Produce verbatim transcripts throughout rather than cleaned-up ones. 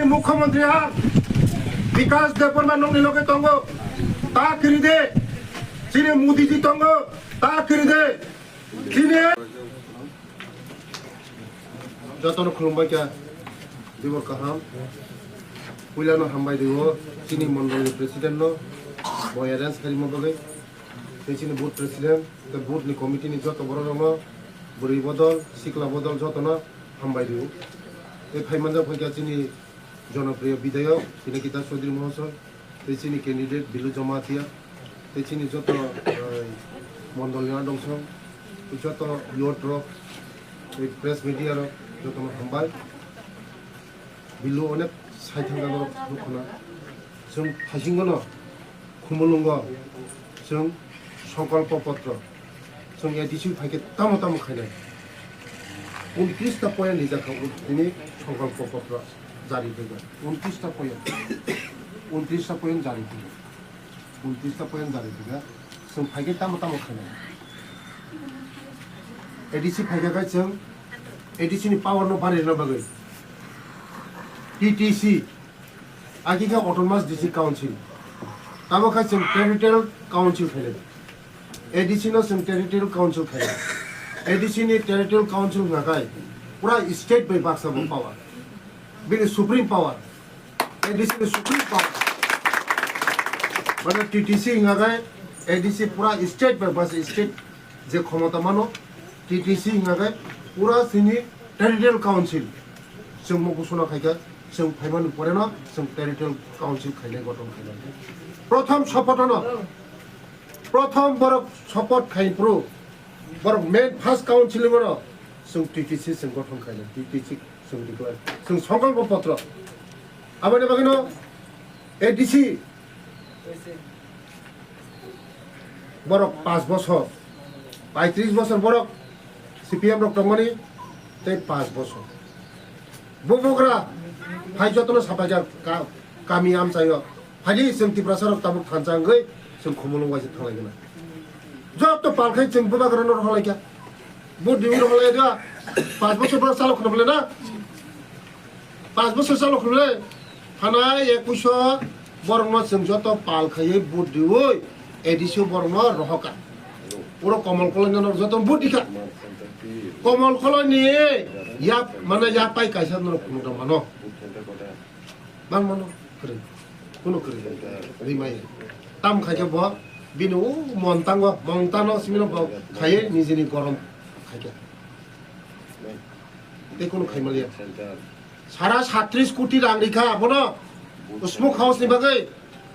Mukhyamantri ha Bikash Debbarma nokni loge tongo, ta kiri de. Chini Modiji tongo, ta kiri de. Chini jotono khulumbai kha, dibor kaham. Puilano hambai rio chini mondolni president no, bo arrange khaima bagwi. Tei chini booth president, tei booth ni committee ni joto borok rokno, bwrwi bodol, sikla bodol jotono hambai rio. Tei phaimanjak phaikha chini jonopriyo bidhayok Pinaki Das Chaudhary Mohosoy, tei chini candidate Bilu Jamatia, tei chini joto, eh, mondol ni adongso, joto youth rok, tei press media rok jotono hambai. Bilu onek saithang jagao nukhuna. Chwng thaisingono Khumulwngo chwng Songkolpo Potro, chwng A D C phaikhe tamo tamo khainai. Untris ta point rijak kha, tini Songkolpo Potro jari phaikha. Untris ta point, untris ta point jari phaikha. Untris ta point jari phaikha. Chwng phaikhe tamo tamo khainai. A D C phaikha khe chwng A D C ni power no barirwna bagwi T T C, agi khe Autonomous District Council, tamo khe chwng Territorial Council khainai. A D C no chwng Territorial Council khainai. A D C ni Territorial Council hwnkha khe pura state bai baksa bo power, bini supreme power. A D C ni supreme power. Mane T T C hingkha khe A D C pura state bai bas state je khomota mano, T T C hingkha khe pura chini territorial council. Chwng mo ghosona khaikha, chwng phaimani poreno chwng territorial council khainai, gothon khainai. Prothom sopotono, prothom borok sopot khai phuru, borok main first council ni bono chwng T T C chwng gothon khainai, T T C chwng declare, chwng songkolpo potro. Aboni bagwino A D C borok panch bosor, paitris bosor borok C P M rok tongmani, tei panch bosor. Bubagra hai jotono sapaikha ka-, kami amchaio. Phaidi chwng Tiprasa rok tabuk thansa wngwi chwng Khumulwng waisa thanglai gana. Joto pal khai chwng Bubagra no rohorlai kha. Vote diwi rohorlai da. Panch bosor borok chalo khwna bwle na. Panch bosor chalo khwna bwle. Thanai ekuiso borok no chwng joto pal khaiwi vote diwi A D C borok no rohorkha. Puro Komol Koloi no joto vote dikha. Komol Koloi ni yak, mane yak pai kaisa norok phunukna mano. Bang mano, kwrwi. Kuno kwrwi. Rimai. Tam khaikhe bo, bini o montango, montano simino bo khaiye nijini gorom khaikhe. Tei kuno khaimaliya. Sara satris koti rang rikha abono. Smoke house ni bagwi.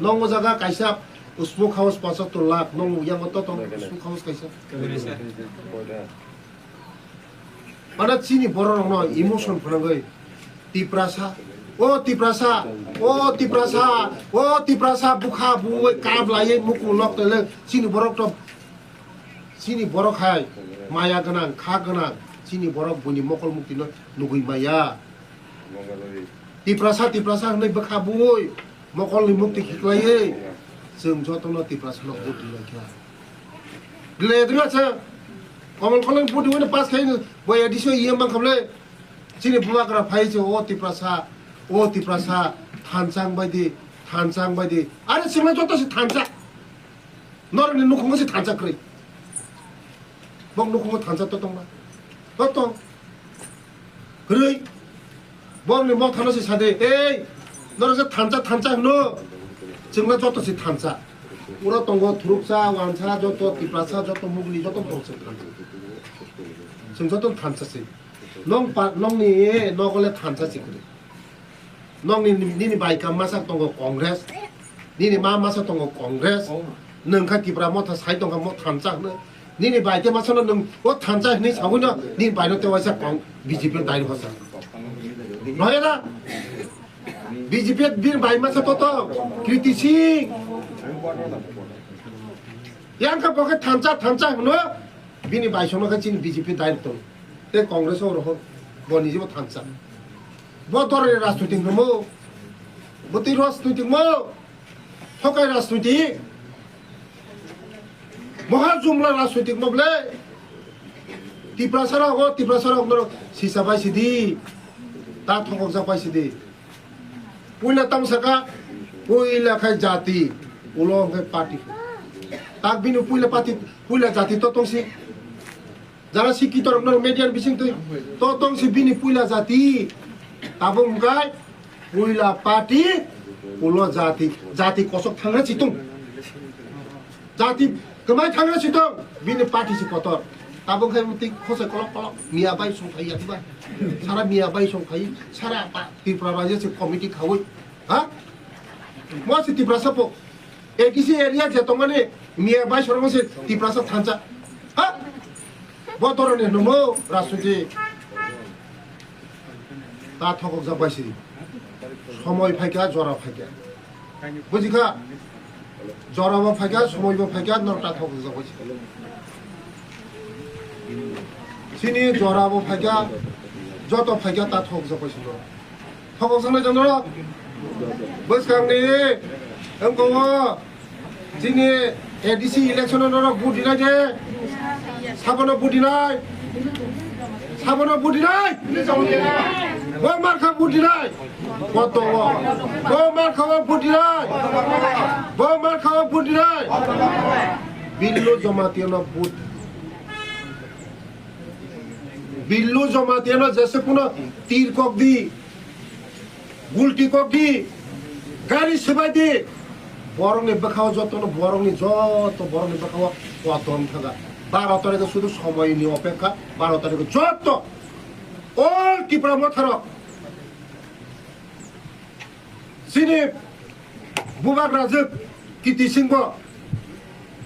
Nongo jaga kaisa smoke house pochattor lakh. Nongo yango to tong smoke house kaisa. Mana chini borok rokno emotion phwnangwi Tiprasa, o Tiprasa, o Tiprasa, o Tiprasa bukha buwi kap laiwi mukung lok tele chini borok to, chini borok hai maya gwnang, kha gwnang, chini borok buini mokol muktino nugwi maya. Tiprasa, Tiprasa hwnwi bwkha bui mokolni mukti khiklaiwi chwng jotono Tiprasano vote rwlaikha. Glaya dwngya chwng Komol Koloi vote rwino pass khai bo A D C o E M mankha bwle. Chini bubagra phai se o Tiprasa, o Tiprasa, thansa wngbai di, thansa wngbai di. Are chwngno joto se thansa. Norokni nukhungo se thansa kwrwi. Bok nukhungo thansa to tongma. To tong. Kwrwi. Borokni motha no se sade. Ei, norok je thansa, thansa hwno. Chwngno joto se thansa. Uro tongo thuruksa, wansa, joto Tiprasa, joto Mugni, joto borok se thansa. Chwng joto thansa se. Nong pa, nongni nogole thansa se kwrwi. Nongni, nini bai ka masa tongo Congress, nini ma masa tongo Congress, nwng kha Tipra motha sai tongkha mo thansa hwnwi. Nini bai te masa no nwng o thansa hwnwi sawi no nini bai no te waisa kong B J P dai hosa. Noya da? B J P bini bai masa to to Kriti Singh. Yang kha bo khe thansa, thansa hwno bini bai sono khe chini B J P dai tong. Te Congress o roho bo ni jibo thansa. Bo dorni rajnitik no mo. Bo twi rajnitik mo. Thokai rajnitik. Moha jumla rajnitik mo ble. Tiprasa rok, o Tiprasa rok norok sisa pai sidi. Ta thokok jak pai sidi. Puila tamo saka, puila khai jati, ulo hwnkhe party. Tak bini puila party, puila jati to tongsi. Jara sikito rokno media ni bising twi, to tongsi bini puila jati. Tabuk hwnkhe puila party, ulo jati, jati kosok thangra chitung. Jati kwmai thangna si tong, bini party si kotor. Tabuk khai mutwi khosai kolok kolok, miya bai song khai ya diba? Sara miya bai song khai, sara ba Tripura rajya si committee khawi. Ha? Mo si Tiprasa po. A D C area je tongmani miya bai sorong si Tiprasa thansa. Ha? Bo doroni hwnmo rajniti. Ta thokokjak bai si. Somoi phaikha, jora phaikha. Bujikha? Jorabo phaikha, somoibo phaikha, norok ta thokokjak bai si. Chini jorabo phaikha, joto phaikha, ta thokokjak bai si norok. Thokokjaknai jondro? Bwskangni wngkho o. Chini A D C election o norok vote dinai de? Sabono vote dinai? Sabono vote dinai? Bo markha vote dinai? Koto o. Bo markha o vote dinai? Bo markha o vote dinai? Billu Jamatia no vote. Billu Jamatia no jese kuno tir kok di. Gulti kok di, gari swbai di. Borokni bwkhao jotono, borokni joto borokni bwkhao kotom thangkha. Baro tarikho sudu somoini opekha, baro tarikho joto all Tipra motharok. Chini bubak rajwk Kiti Singh bo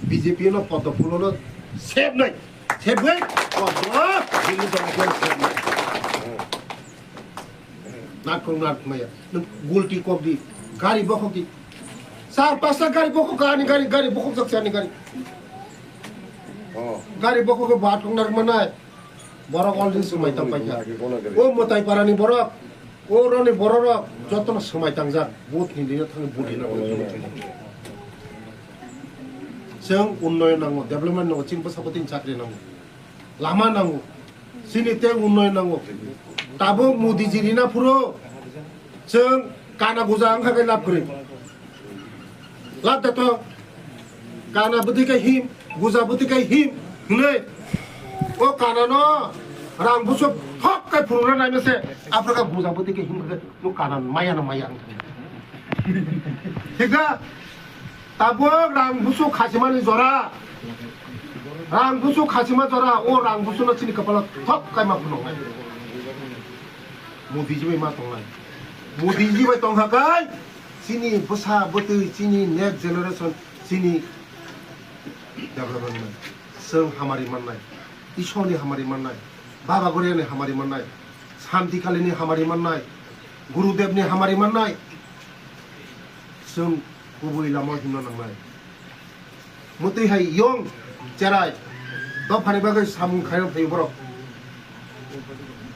B J P no poddo phulono sebnai, sebnai poddo Billu Jamatia no sebnai. Natkung natkung maya. Nwng gulti kok di. Gari bokhok di. Char pasta gari bokhok ani gari, gari bokhok jak ani gari. Oh. Gari bokhok ke bat kong nak manai. Borok already swmai tang paikha. O Mwtai parani borok, o roni borok rok jotono swmai tangjak. Vote ni dino thangwi vote rina. Chwng unnoyon nango, development nango, chini bwsakotini chakri nango. Lama nango. Chini tei unnoyon nango. Tabuk Modi ji rina phuru chwng kana guja wngkha khe lab kwrwi. Lab da to. Kana bwtwi khe him, guja bwtwi khe him hwnwi. O kana no rang busu thok khe phunukna naima se. Aphuru khe guja bwtwi khe him khe no kana maya no maya wngkha. Thik da? Tabuk rang busu khasimani jora, rang busu khasima jora, o rang busuno chini kwpalo thok kaima phunuknai. Modi ji bai ma tongnai. Modi ji bai tongkha kai chini bwsa bwtwi, chini next generation, chini development mannai. Chwng hamari mannai. Ishorni hamari mannai. Baba Goriani hamari mannai. Santi Kalini hamari mannai. Gurudevni hamari mannai. Chwng kubui lama himna nangnai. Mwtwi hai yong cherai dophani bagwi samung khaina phaio borok.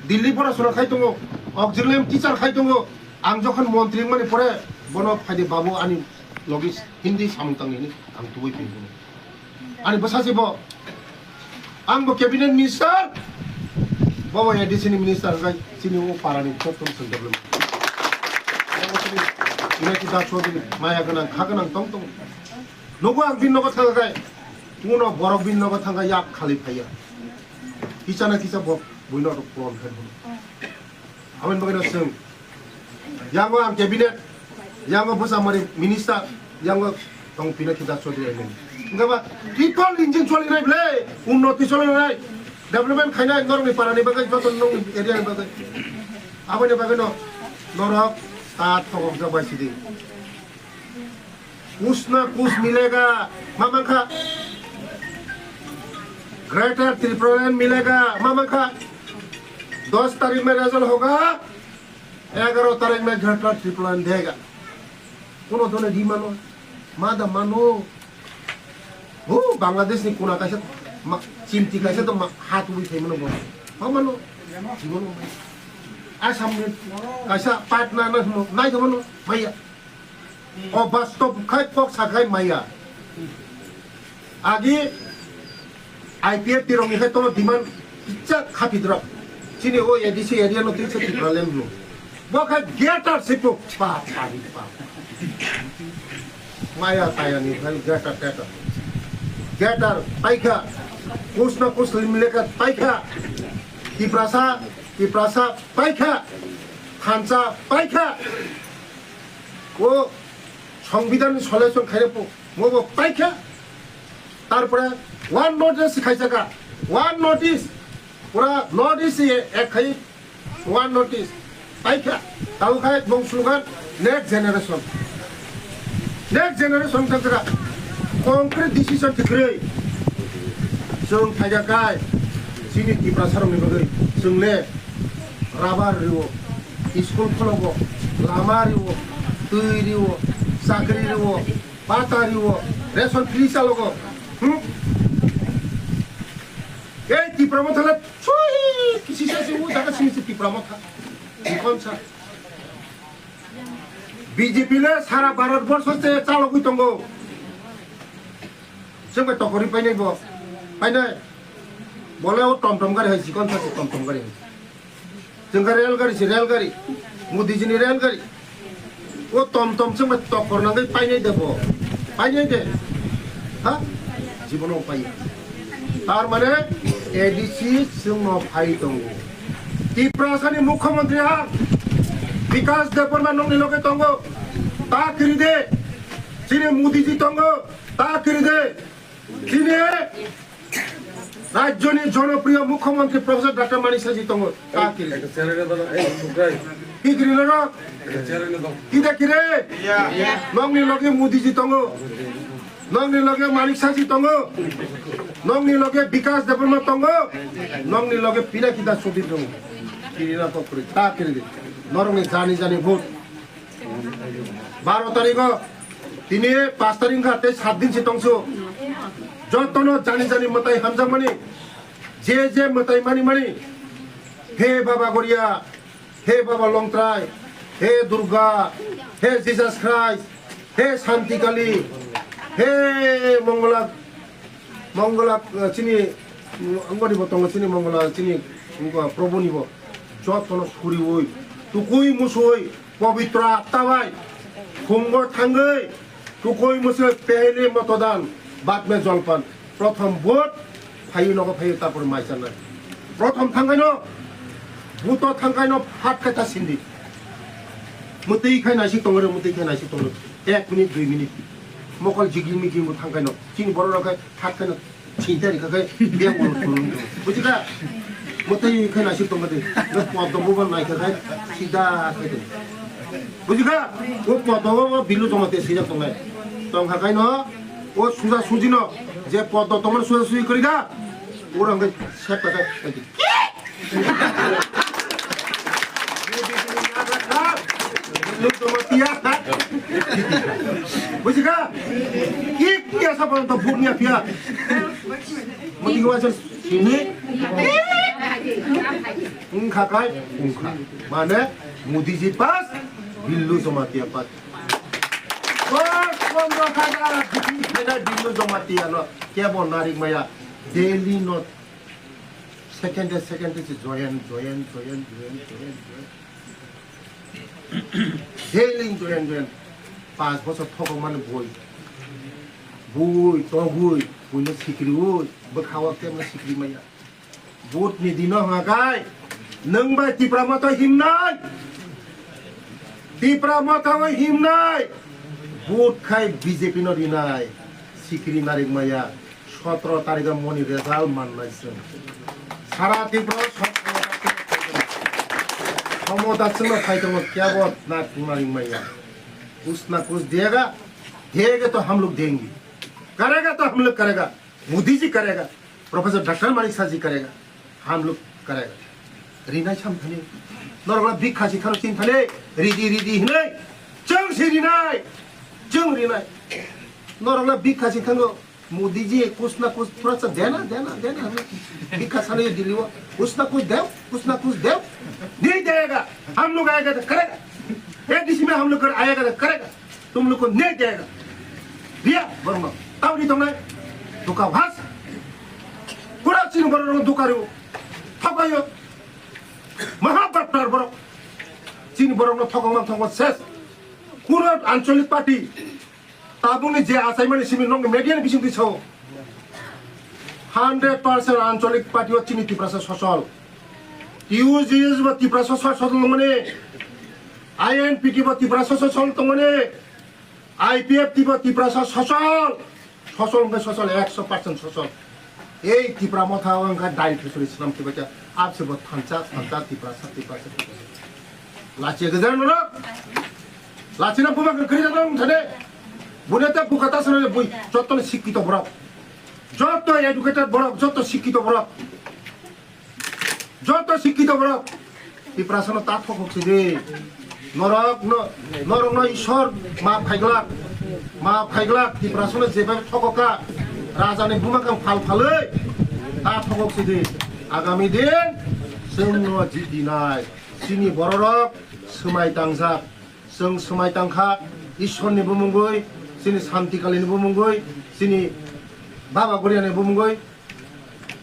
Delhi porasona khai tongo, auxiliary teacher khai tongo. Ang jokhon montri wngmani pore bono phaidi babu ani logi Hindi samung tangni hini ang tubui phai phano. Ani bwsa se bo. Ang bo cabinet minister, bo bo A D C ni minister, hwnkhe chini o para ni joto ni sengkar le. Pinaki Das Chaudhary, maya gwnang, kha gwnang tong tong. Nogo ang bini nogo thangkha khe, kuno borok bini nogo thangkha yak khali phaiya. Kisa na kisa bo buino rok pulon khai bono. Aboni bagwi no chwng. Yango ang cabinet, yango bwsa mari minister, yango tong Pinaki Das Chaudhary M L A. Wngkha ba triple engine cholinai ble, unnoti cholinai, development khainai norokni parani bagwi, joto nokni area ni bagwi. Aboni bagwi no norok ta thokok jak bai sidi. Kuch na kuch milega, ma mankha? Greater Tipraland milega, ma mankha? Dos tarik mein result hoga, egaro tarik mein Greater Tipraland dega. Kuno dole di mano, ma da mano. Hu, Bangladesh ni kuna kaisa ma, chimti kaisa to ma, ha tubui thai mano bo. Ma mano, di mano. Assam ni kaisa Patna na himo, nai da mano, maya. O bastob khai kok sakhai maya. Agi I P F T rokni khai tono demand kicha khapidrok. Chini o A D C area no twi se Tipraland no. Bo khe getar sipo. Pa, pa, pa. Maya taya ni khai getar, getar. Getar paikha. Kusna kus limleka paikha. Tiprasa, Tiprasa paikha. Thansa paikha. O Songbidan ni solution khaire po. Mo bo paikha. Tarpore one notice khaisaka. One notice. Pura notice ye ek khai. One notice paikha. Tau khai bong slogan next generation. Next generation thangkha. Concrete decision tikroi. Chwng thaijakai. Chini Tiprasa rokni bagwi chwng le rubber riwo, school khologo, lama riwo, twi riwo, chakri riwo, pata riwo, ration free chalogo. Hmm? Ei Tipra Motha le sui kisi sa si u jaga sini si Tipra Motha. Dikon sa. B J P le sara Bharat borsho se chalogwi tongo. Chwng bai tokori painai bo. Painai. Bole o tom tom gari hai, chikon sa si tom tom gari hai. Chwng kha rel gari si rel gari. Modi ji ni rel gari. O tom tom chwng bai tokor nangwi painai de bo. Painai de. Ha? Jibono pai. Tar mane A D C chwng no phai tongo. Tiprasa ni mukhyamantri ha. Bikash Debbarma nokni loge tongo. Ta kiri de. Chini Modi ji tongo. Ta kiri de. Chini rajyoni jonopriyo mukhyamantri Professor Doctor Manik Saha ji tongo. Ta kiri. Ekta chair-o dono, ei, Sukrai. Ki kiri loro? Ekta chair-o dono. Kita kiri? Nokni loge Modi ji tongo. Nokni loge Manik Saha ji tongo. Nokni loge Bikash Debbarma tongo. Nokni loge Pinaki Das Chaudhury tongo. Kiri na kok kiri. Ta kiri. Norokni jani jani vote. Baro tarikh o tini pash tarikh wngkha tei sat din se tongsu. Jotono jani jani mwtai hamjakmani, je je mwtai mani mani, he Baba Goria, he Baba Longtrai, he Durga, he Jesus Christ, he Shanti Kali, he Mongla, Mongla, eh, chini, mm, angoni bo tongo chini Mongla, chini, mm, Probhu ni bo. Jotono suriui, tukui musui, Pabitra atta bai, khungo thangwi, tukui musui, pehle matodan, bad me jolpan. Prothom vote, phayu nogo phayu, tarpor mai chanai. Prothom thangkaino, buto thangkaino, phat khe ta sindi. Mutui khai naisik tongre, mutui khai naisik tongre. Ek minute, dui minute. Mokol jigil migil bo thangkaino. Chini borok rok khai phat khaino. Sinta rikha khai biyang ulo thulung thulung. Bujikha? Mwtai khai naisik tongkha de. Na poddo bubar naikha khai sida khai de. Bujikha? O poddo o Billu Jamatia sijak tongnai. Tongkha khai no o suja suji no je poddo tongmani suja suji kwrwi kha. Oro hwnkhe sep khai khai. Bujikha? Ki kiya sa pon to bhut niya phiya. Modi ko wajar sini. Wngkha kai wngkha. Mane Modi ji pass, Billu Jamatia pass. Dos pondro hajar bisi khaina Billu Jamatia no kebo narik maya. Daily no second day, second day se join, join, join, join, join, join. Daily join, join. Panch bochor thokok mani boi. Bui, togui, buino sikriui, bwkhao kemno sikri maya. Vote ni dino hwnga kai, nwng bai Tipra Motha himnai. Tipra Motha o himnai. Vote khai B J P no rinai. Sikri narik maya. Sotro tarikh o moni result mannai chwng. Sara Tripura o sotro khomota chwngno phai tongo kebo na tungna ringmaya. Kuch na kuch dega, dega to hum log denge. Karega to hum log karega. Modi ji karega. Professor Doctor Manik Saha ji karega. Hum log karega. Rinai sam thani. Norok la bikha si tharo chin thani. Ridi ridi hinai. Chwng si rinai. Chwng rinai. Norok la bikha si thano. Modi ji, kuch na kuch thoda sa dena, dena, dena. Bhikha sale Delhi wo, kuch na kuch do, kuch na kuch do. Nahi dega, hum log aayega to karega. A D C mein hum log kar aayega to karega. Tum log ko nahi dega. Diya, borok no. Tauri tongnai. Duka bhas. Pura chini borok no duka rio. Thokbaio. Maha baptar borok. Chini borokno thokongma thokma ses. Kuno ancholik party tabukni je achaimani simi nokni media ni bisingtwi sao. Hundred percent ancholik party o chini Tiprasa sosol. T U G S bo Tiprasa sosol tongmani. I N P T bo Tiprasa sosol tongmani. I P F T bo Tiprasa sosol. Sosol hwnkhe sosol, ekso percent sosol. Ei Tipra Motha o wngkha dain thusuri swnam Tipra, abse bo thansa, thansa, Tiprasa, Tiprasa, Tiprasa. Lachi gajang norok. Lachi na buma khe khri jadong thane. Bune ta buka ta sene bui, jotto sikito borok. Jotto educated borok, jotto sikito borok. Joto sikito borok Tiprasano ta thokok sidi. Norok no, norok no Ishwar ma phaiglak, ma phaiglak Tiprasano jeba thokoka. Rajani buma kang phal phalwi ta thokok sidi. Agami din chwng no jitinai. Chini bororok swmai tangjak. Chwng swmai tangkha Ishwarni bumungwi, chini Santi Kalini bumungwi, chini Baba Goriani bumungwi.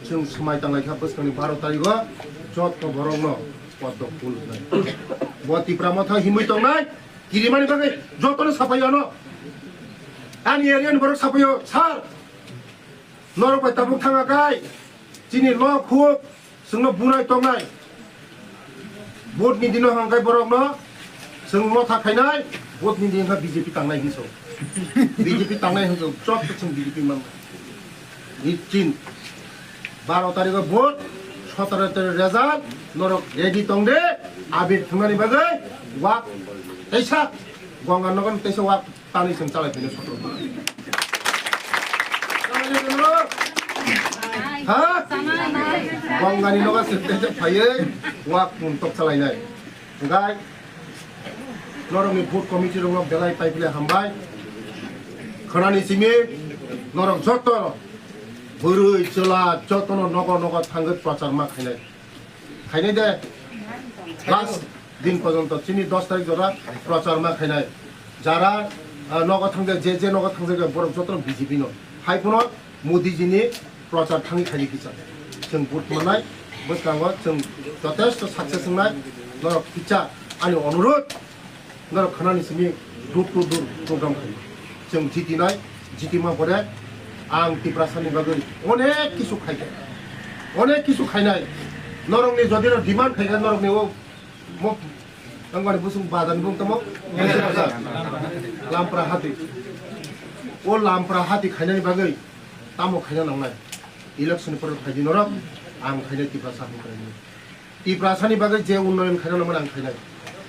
Chwng swmai tanglaikha bwskangni baro tarigo jotto borokno poddo phul hwnwi. Bo Tipra Motha himwi tongnai kirimani bagwi jotono sapai ano. Ani area ni borok sapaio, "Sir, norok bai tabuk thanga kai chini nok huk chwngno bunai tongnai." Vote ni dino hangkai borokno chwng motha khainai, vote ni dino B J P tangnai hinso. B J P tangnai hinso, chot chwng B J P man. Nichin. Baro tarigo vote, sotoro tarik result, norok ready tong de, abir thumnani bagwi, wak, teisa, Ganga nogon teisa wak, tani chwng chalai phino sotro. Ha? Gangani nogo chwng teisa phaiwi wak mung tok chalainai. Hwnkhe norokni booth committee rokno belai paiphle hambai. Khwnani simi norok joto bwrwi chwla jotono nogo nogo thangwi prochar ma khainai. Khainai de last din porjonto chini dos tarik jora prochar ma khainai. Jara, ah, nogo thangde, je je nogo thangjak borok jotono B J P no. Hai phano Modi ji ni prochar thangwi khaidi kisa. Chwng vote manai bwskango chwng jotesto success wngnai. Norok kisa ani onurod norok khwnani simi door to door program khai. Chwng jitinai, jitima pore ang Tiprasani bagwi onek kisu khaikha. Onek kisu khainai. Norokni jodi no demand khaikha norokni o Mo, ang bani busung bazar ni bung tamo? Lampra hati. O Lampra hati khainani bagwi tamo khaina nangnai? Election ni pore phaidi norok, ang khainai Tiprasa ni khainai. Tiprasa ni bagwi je unnoyon khaina nangmani ang khainai.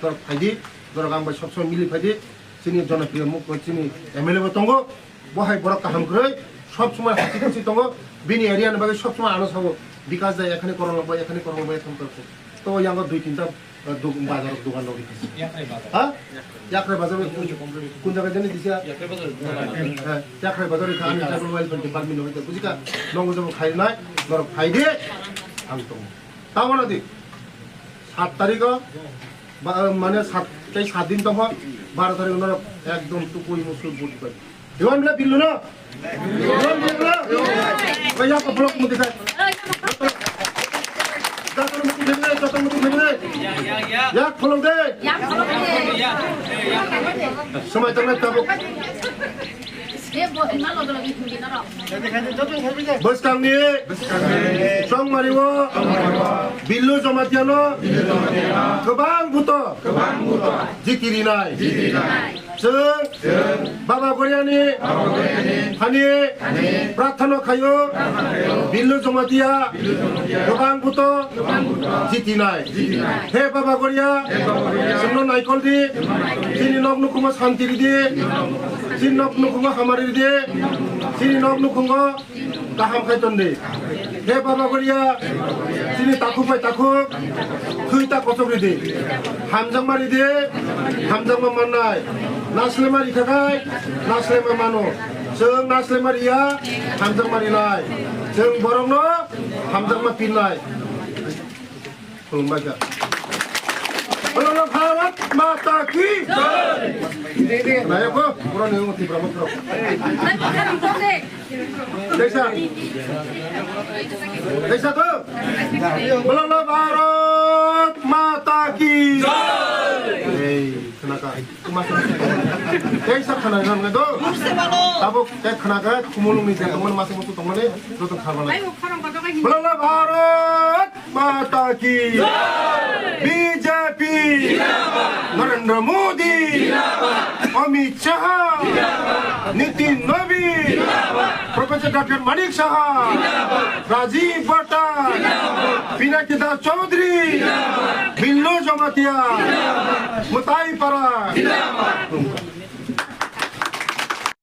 Norok phaidi, norok ang bai sob somoi mili phaidi. Chini jonopriyo muk, chini M L A bo tongo. Bo hai borok kaham kwrwi, sob somoi hasi khusi tongo. Bini area ni bagwi sob somoi ano sabo, "Bikas da, ekhani korong labo, ekhani korong labo, ekhani korong labo." To yango dui tinta, uh, duk-, bazar, dogan logwi kisi. Yakrai bazar. Ha? Yakrai bazar bai kun, kun jaga jani disa? Yakrai bazar. Eh, Yakrai bazar kha ani tribal welfare department logwi bujika. Nongo jabo khainai, norok phaidi. Ang tongo. Tamo na di. Sat tarikh o, ba, mane sat, tei sat din tongkha, baro tarikh o norok ekdom tukui musuk vote bai. Diwan bela bill no? Diwan bela? Bai ya, block mundi khai. Joto mundi khai, joto mundi khai. Ya, follow de. Samai tangnai tabuk. Bwskangni Chongmario Billu Jamatia no kwbang buto jiti rinai. Chwng Baba Goriani hani prarthana khaio, Billu Jamatia kwbang buto jitinai. He Baba Goria, chwngno naikol di, chini nok nukhungo santi ridi, chini nok nukhungo hamari ridi, chini nok nukhungo kaham khai ton di. He Baba Goria, chini takhuk bai takhuk, thwi ta kochok ridi. Hamjakma ridi, hamjakma mannai. Naslema rikha khai, naslema mano. Chwng naslema riya, hamjakma rinai. Chwng borokno hamjakma pinnai. Khulumbai kha. Bolo Bharat Mata ki jai. Nai ko, pura ni Tipra Motha. Desa. Desa to. Bolo Bharat Mata ki. Ei, khwnaka. Tei sa khwnaka do. Tabuk tei khwnaka, Khumulwng ni je tongmani masa musu tongmani joto khabana. Bolo Bharat Mata ki. B J P. Narendra Modi. Amit Shah. Nitin Nabin. Professor Doctor Manik Saha. Rajiv Bhatta. Pinaki Das Chaudhary. Billu Jamatia. Mutai Para.